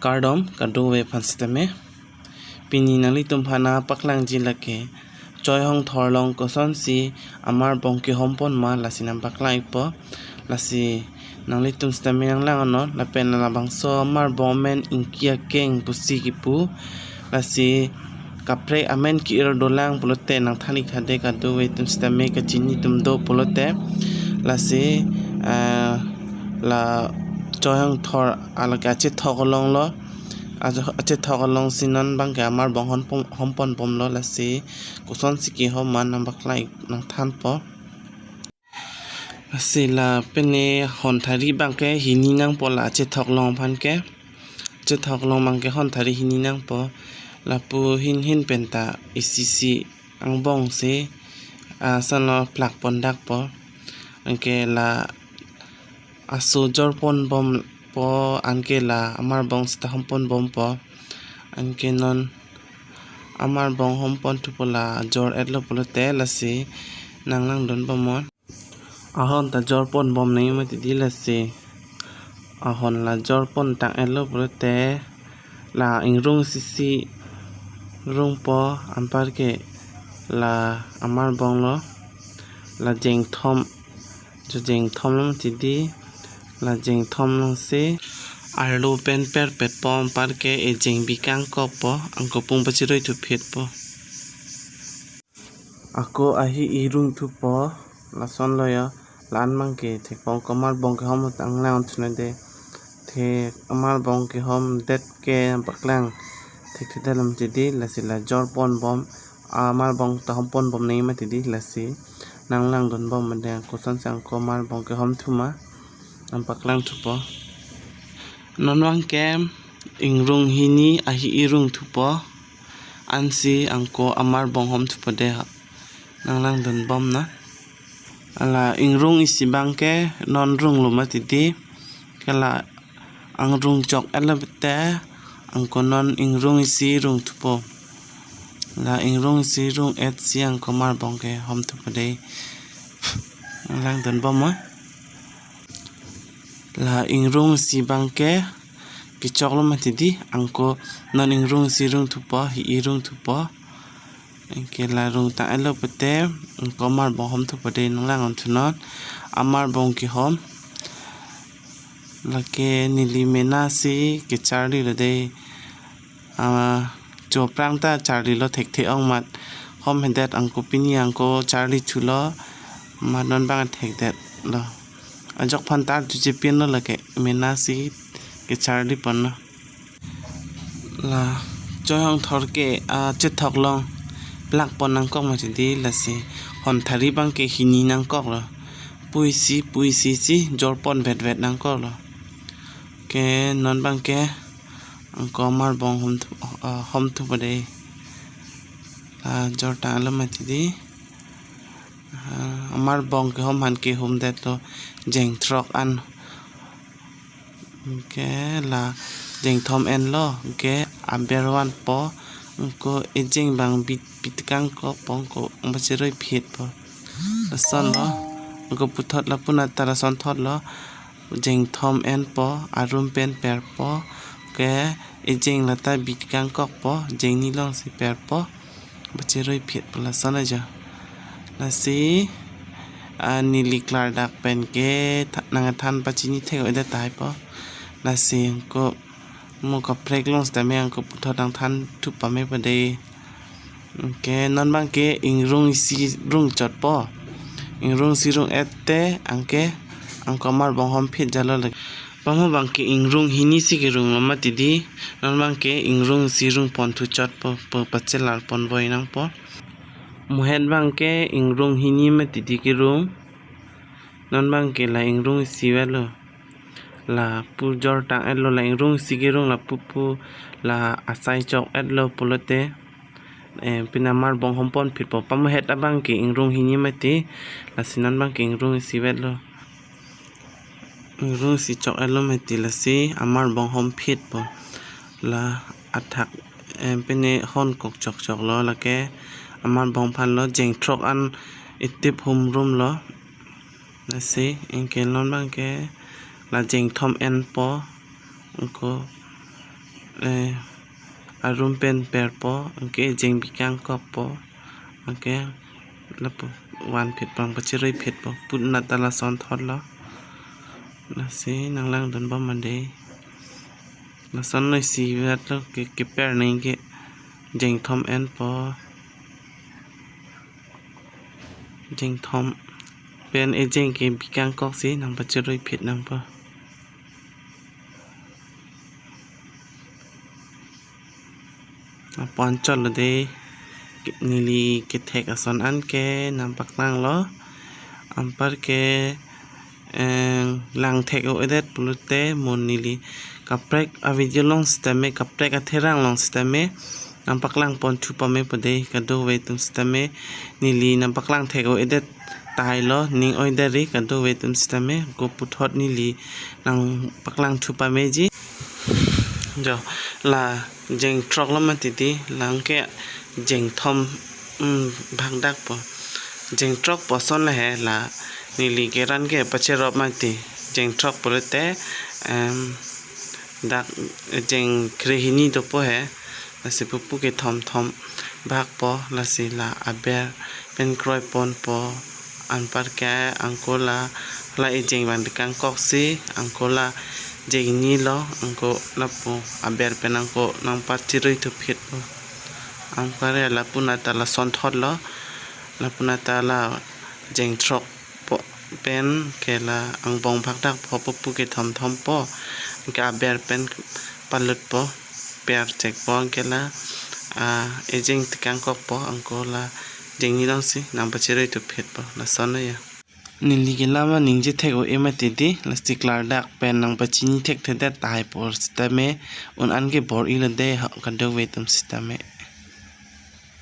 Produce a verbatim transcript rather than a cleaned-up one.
Kardom kadokave aphan sitame. Pini nanglitum aphan nangpaklangji lake Choihongthor along kosonsi amarbong kehom pon ma lasi nangpaklang-ikpo. Lasi nanglitum sitame nanglang-onnon, lapen labangso amarbong amen Ingki Akeng pusi kipu. Lasi kaprek amen ke-ir dolang pulote nangthan-ik tha dei, kadokave atum sitame kachini atum do pulote. Lasi, ah, la Choihongthor alake achethok along lo. Ajo-, achethok alongsi non abangke amarbong hom pon, hom pon bomlo, lasi kosonsi kehom ma nangpaklang-ik, nangthanpo. Lasi la pine honthari abangke hini nangpo la achethok along aphan ke. Achethok along abangke honthari hini nangpo. Lapu hin hin penta isi isi angbong si, ah, asonlo plak pon dakpo. Anke la aso jor pon bompo, anke la amarbong seta hom pon bompo. Anke non amarbong hom pon thupo, la jor-etlo pulote lasi nanglangdun bomnon. Ahon ta jor pon bom nangji mati dei lasi. Ahon la jor pon tang-etlo pulote la ingrung isi isi rungpo, anparke la amarbong lo, la jengthom, jo jengthom lo mati dei, la jengthom alongsi arlo pen perpetpo, anparke ejeng bi kangkokpo, anke pung pachiroi thuphitpo. Ako ahi-i rung thupo, lasonlo ya, la-an abangke thekpo, anke amarbong kehom tang nangthan-un tha dei. Thek amarbong kehom det ke paklang thekthedet alam mati dei, lasi la jor pon bom, amarbong ta hom pon bom nangji mati dei, lasi nanglangdun bomnon dei, kosonsi anke amarbong kehom thu ma nangpaklang thupo. Non abangke ingrung hini ahi-i rung thupo, ansi anke amarbong hom thupo dei ha. Nanglangdun bomnon. La ingrung isi abangke non runglo mati dei. Ke la angrung chok-etlo pulote anke non ingrung isi rung thupo. La ingrung isi rung-etsi anke amarbong kehom thupo dei. Nanglangdun bomnon. La ingrung isi abangke kechoklo mati dei, anke non ingrung isi rung thupo, hi-i rung thupo. Anke la rung tang-etlo pulote anke amarbong hom thupo dei, nanglang-un thunon. Amarbong kehom lake neli mena si kecharlilo dei. Ah, cho aphrang ta charlilo, thekthe-ong amat homhedet, anke pini anke charli thulo, amat non abang thekdetlo. Ajok aphan ta arju chepinlo, lake mena si kecharli ponlo. La Choihongthor ke, ah, achethok along plak pon nangkok mati dei, lasi honthari abangke hini nangkoklo. Pu isi, pu isi si jor pon vetvet nangkoklo. Ke non abangke anke amarbong hom thu-, ah, hom thupo dei. La jor tang-etlo mati dei. Ah, amarbong kehom aphan kehumdetlo jeng throk an. Anke la jengthom enlo, anke aber vanpo, anke ejeng abang bi, bi kangkokpo, anke pung pachiroi phitpo. Lasonlo, anke puthot lapu nata lason thotlo, jengthom enpo, arum pen perpo, anke ejeng lata bi kangkokpo, jengni alongsi perpo, pachiroi phitpo, lason ajo. Lasi, ah, neli klardak pen ke tha-, nangthan pachini thek-o-edet tahaipo. Lasi anke mo kaprek along sitame anke puthot nangthan thu pamepo dei. Anke non abangke ingrung isi rung chotpo. Ingrung isi rung-et te anke anke amarbong hom phit jalo lake. Pamo abangke ingrung hini si kerunglo mati dei. Non abangke ingrung isi rung pon thu chotpo, pu pachelar pon boi nangpo. Muhet abangke ingrung hini mati dei kerung. Non abangke la ingrung isi vetlo. Lapu jor tang-etlo, la ingrung isi kerung, lapu pu la asai chok-etlo pulote, eh, pine amarbong hom pon phitpo. Pamuhet abangke ingrung hini mati, lasi non abangke ingrung isi vetlo. Ingrung isi chok-etlo mati, lasi amarbong hom phitpo. La athak, eh, pine hon kok chokchoklo, lake amarbong aphanlo jeng throk an itip humrumlo. Lasi anke non abangke la jengthom enpo, anke eh, arum pen perpo, anke ejeng bikangkokpo, anke lapu vanphitpo, nangpachiruiphitpo, punata lason thotlo. Lasi nanglangdunbom ma dei. Lason noi si vetlo ke, keper nangke jengthom enpo. Jengthom pen ejeng ke bikangkoksi nangpachiruiphit nangpo. Apon chotlo dei, neli kethek ason anke nangpaklanglo. Anparke, eh, langthek-o-edet pulote mo neli kaprek avideo along sitame, kaprek atherang along sitame nangpaklangpon thu pamepo dei, kadokave atum sitame. Neli nangpaklangthek-o-edet tahailo, ning oidetri kadokave atum sitame, ko puthot neli nangpaklang thu pameji. Jo, la jengthroklo mati dei, la anke jengthom, mm, bhakdakpo. Jengthrokpo ason le he, la neli keran ke pachirop mati. Jengthrok pulote, em, dak jengkre hini dopo he. Lasi pupu kethom thom bhakpo, lasi la aber pen kroiponpo. Anparke anke la, la ejeng vanbikangkoksi, anke la jeng hini lo, anke lapu aber pen anke nangpachiruithuphitpo. Anparke lapunata lason thotlo, lapunata la jengthrok po pen ke la angbong bhakdakpo, pupu kethom thompo, anke aber pen palutpo, perchekpo, anke la, ah, ejeng tekangkokpo, anke la jeng hini alongsi nangpachiruithuphitpo, lason ya. Neli ke lama ningje thek-o-e mati dei, lasi klardak pen nangpachini thekthedet tahai apor sitame, un anke bor-ilo dei ho kadokave atum sitame.